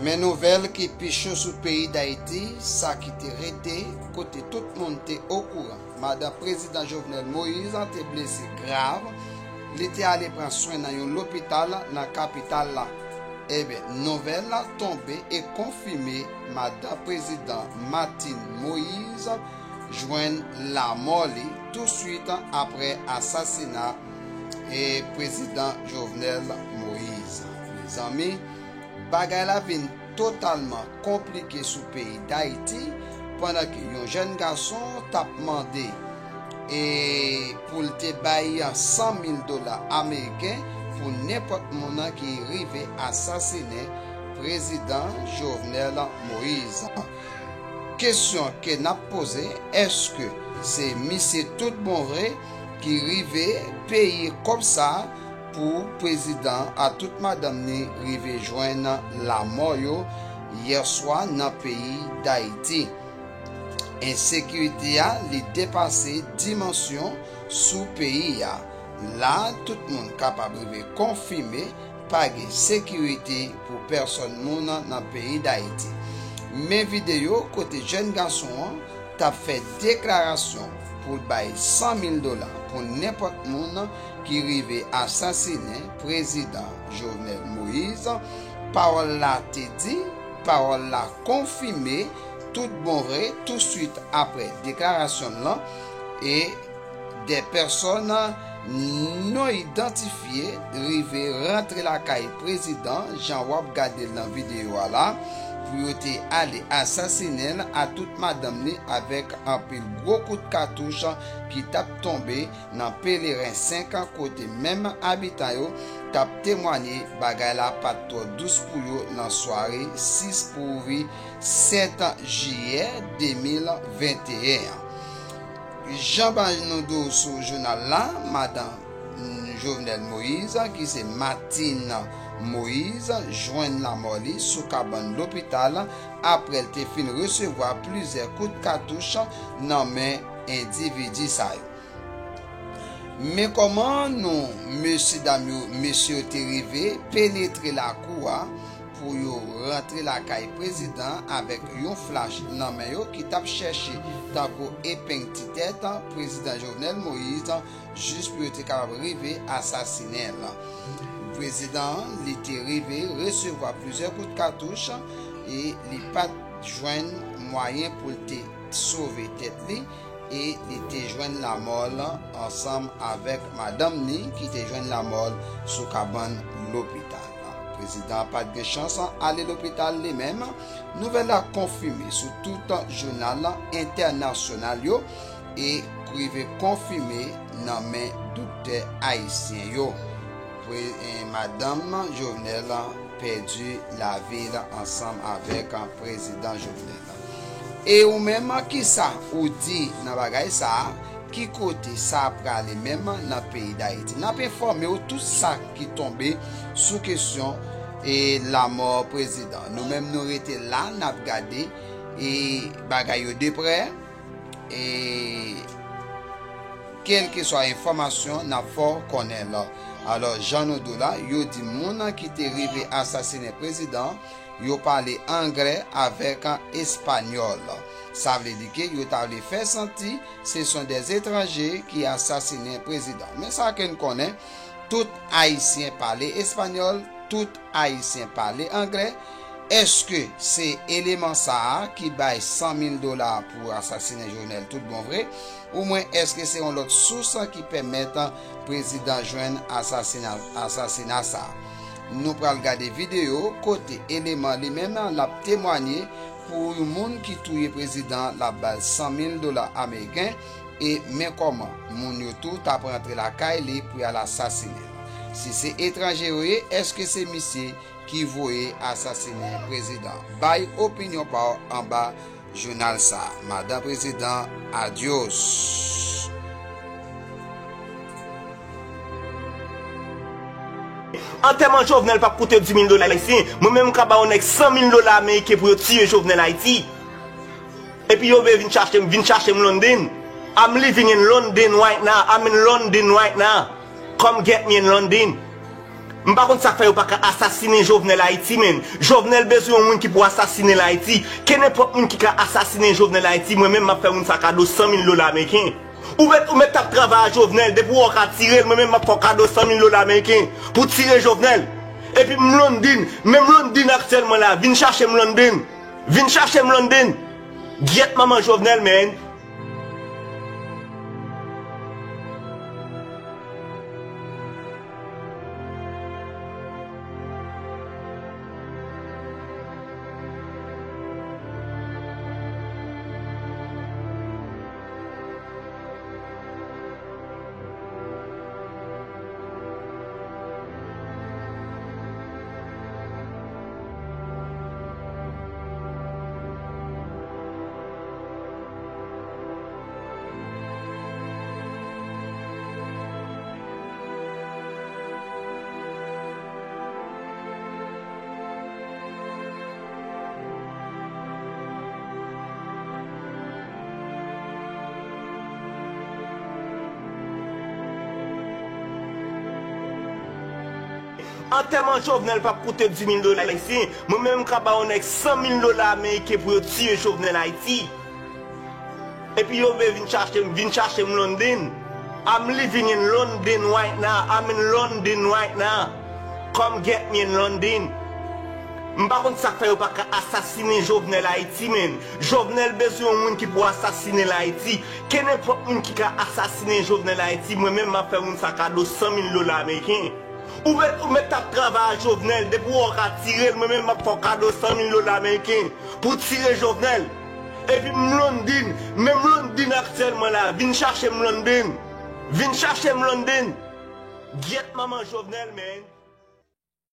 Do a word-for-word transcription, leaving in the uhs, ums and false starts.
Men nouvèl ki pi cho sou peyi Dayiti, sa ki te rete, kote tout moun te okouran. Madan Prezidan Jovenel Moïse te blese grav, li te ale pran swen nan yon lopital nan kapital la. Ebyen, nouvèl la tonbe e konfime madan Prezidan Martine Moïse jwenn lanmò li touswit apre asasina e Prezidan Jovenel Moïse. Mezanmi, bagay la vin totalman konplike sou peyi Dayiti, pandan ke yon jèn gason t ap mande e pou l te bay san mil dola ameriken pou nenpòt moun ki rive asasinen Prezidan Jovenel Moïse. Kesyon ke n ap poze, èske se misye tout bon vre ki rive peye kòb sa pou prezidan a tout madanm ni rive jwenn lanmò yo yèswa nan peyi Dayiti? Ensekirite a, li depase dimansyon sou peyi a. La, tout moun kapab rive konfime pa gen sekirite pou pèsòn moun nan peyi Dayiti. Men videyo kote jèn gason an t ap fè deklarasyon pou l bay san mil dola pou nenpòt moun ki rive asasinen Prezidan Jovenel Moïse. Pawòl la te di, pawòl la konfime tout bon vre touswit apre deklarasyon l lan, e de pèsòn non idantifye rive rantre lakay prezidan, jan w ap gade l nan videyo a la, pou yo te ale asasinen l a tout madanm li avèk anpil gwo kout katouch ki t ap tonbe nan Peleren senk, kote menm abitan yo t ap temwanye bagay la pa t twò dous pou yo nan sware sis pou rive sèt jiyè de mil venteyen an. Jan ban nou di w sou jounal la, madan Jovenel Moïse, ki se Martine Moïse, jwenn lanmò li sou kabann lopital apre l te fin resevwa plizyè kout katouch nan men endividi sa yo. Men kòman nou, mesyedam yo, mesye yo te rive penetre lakou a pou yo rantre lakay prezidan avèk yon flach nan men yo ki t ap chèche tankou epeng ti tèt prezidan Jovenel Moïse jis pou yo te kapab rive asasinen l. Prezidan an, li te rive resevwa plizyè kout katouch e li pa t jwenn mwayen pou l te sove tèt li e li te jwenn lanmò l ansanm avèk madanm ni ki te jwenn lanmò l sou kabann lopital. Prezidan an pa t gen chans ale lopital li menm. Nouvèl la konfime sou tout jounal entènasyonal yo e rive konfime nan men doktè ayisyen yo. Pre- eh, madanm Jovenel pèdi lavi l ansanm avèk prezidan Jovenel. E ou menm, kisa ou di nan bagay sa a? Ki kote sa a prale menm nan peyi Dayiti? N ap enfòme w tout sa ki tonbe sou kesyon e lanmò prezidan. Nou menm, nou rete la, n ap gade e bagay yo de prè. E kèlkeswa enfòmasyon, n ap fè w konnen l. Alò, jan nou di w la, yo di moun ki te rive asasinen prezidan, yo pale anglè avèk espanyòl. Sa vle di ke yo ta vle fè santi ce sont des étrangers qui assassinent président. Men sa ke n konnen, tout ayisyen pale espanyòl, tout ayisyen pale anglè. Èske se eleman sa a ki bay san mil dola pou asasinen Jovenel tout bon vre? Oubyen èske se yon lòt sous ki pèmèt prezidan jwenn asasina, asasina sa a? Nou pral gade videyo kote eleman li menm l ap temwanye pou yon moun ki touye prezidan, l ap ba l san mil dola ameriken, e men kòman moun yo tou t ap rantre lakay li pou y al asasinen l. Si se etranje yo ye, èske se misye ki voye asasinen prezidan? Bay opinyon pa w anba jounal sa a. Madan prezidan, adyos. Antèman Jovenel p ap koute dis mil dola ayisyen. Mwen menm, m ka ba yon nèg san mil dola ameriken pou yo tiye Jovenel Ayiti. Epi yo vle vin chache m, vin chache m London. I'm living in London right now. I'm in London right now. Come get me in London. M pa konn sa k fè yo pa ka asasinen Jovenel Ayiti, menn. Jovenel bezwen yon moun ki pou asasinen l Ayiti. Kenenpòt moun ki ka asasinen Jovenel Ayiti, mwen menm m ap fè moun sa kado san mil dola ameriken. Ou mèt, ou mèt t ap travay a Jovenel, depi w wè w ka tire l, mwen menm m ap fè w kado san mil dola ameriken pou tire Jovenel. Epi m Londin, menm Londin aktyèlman la, vin chache m Londin. Vin chache m Londin. Gyèt manman Jovenel, menn. Antèman Jovenel p ap koute dis mil dola ayisyen. Mwen menm m ka ba yon nèg san mil dola ameriken pou yo tiye Jovenel Ayiti. Epi yo vle vin chache m, vin chache m London. I'm living in London right now. I'm in London right now. Come get me in London. M pa konn sa k fè yo pa ka asasinen Jovenel Ayiti, menn. Jovenel bezwen yon moun ki pou asasinen l Ayiti. Kenenpòt moun ki ka asasinen Jovenel Ayiti, mwen menm m ap fè moun sa kado san mil dola ameriken. Ou mèt, ou mèt t ap travay a Jovenel, depi w wè w ka tire l, mwen menm m ap fè w kado san mil dola ameriken pou tire Jovenel. Epi m London, menm London aktyèlman la, vin chache m London. Vin chache m London. Gyèt manman Jovenel, menn.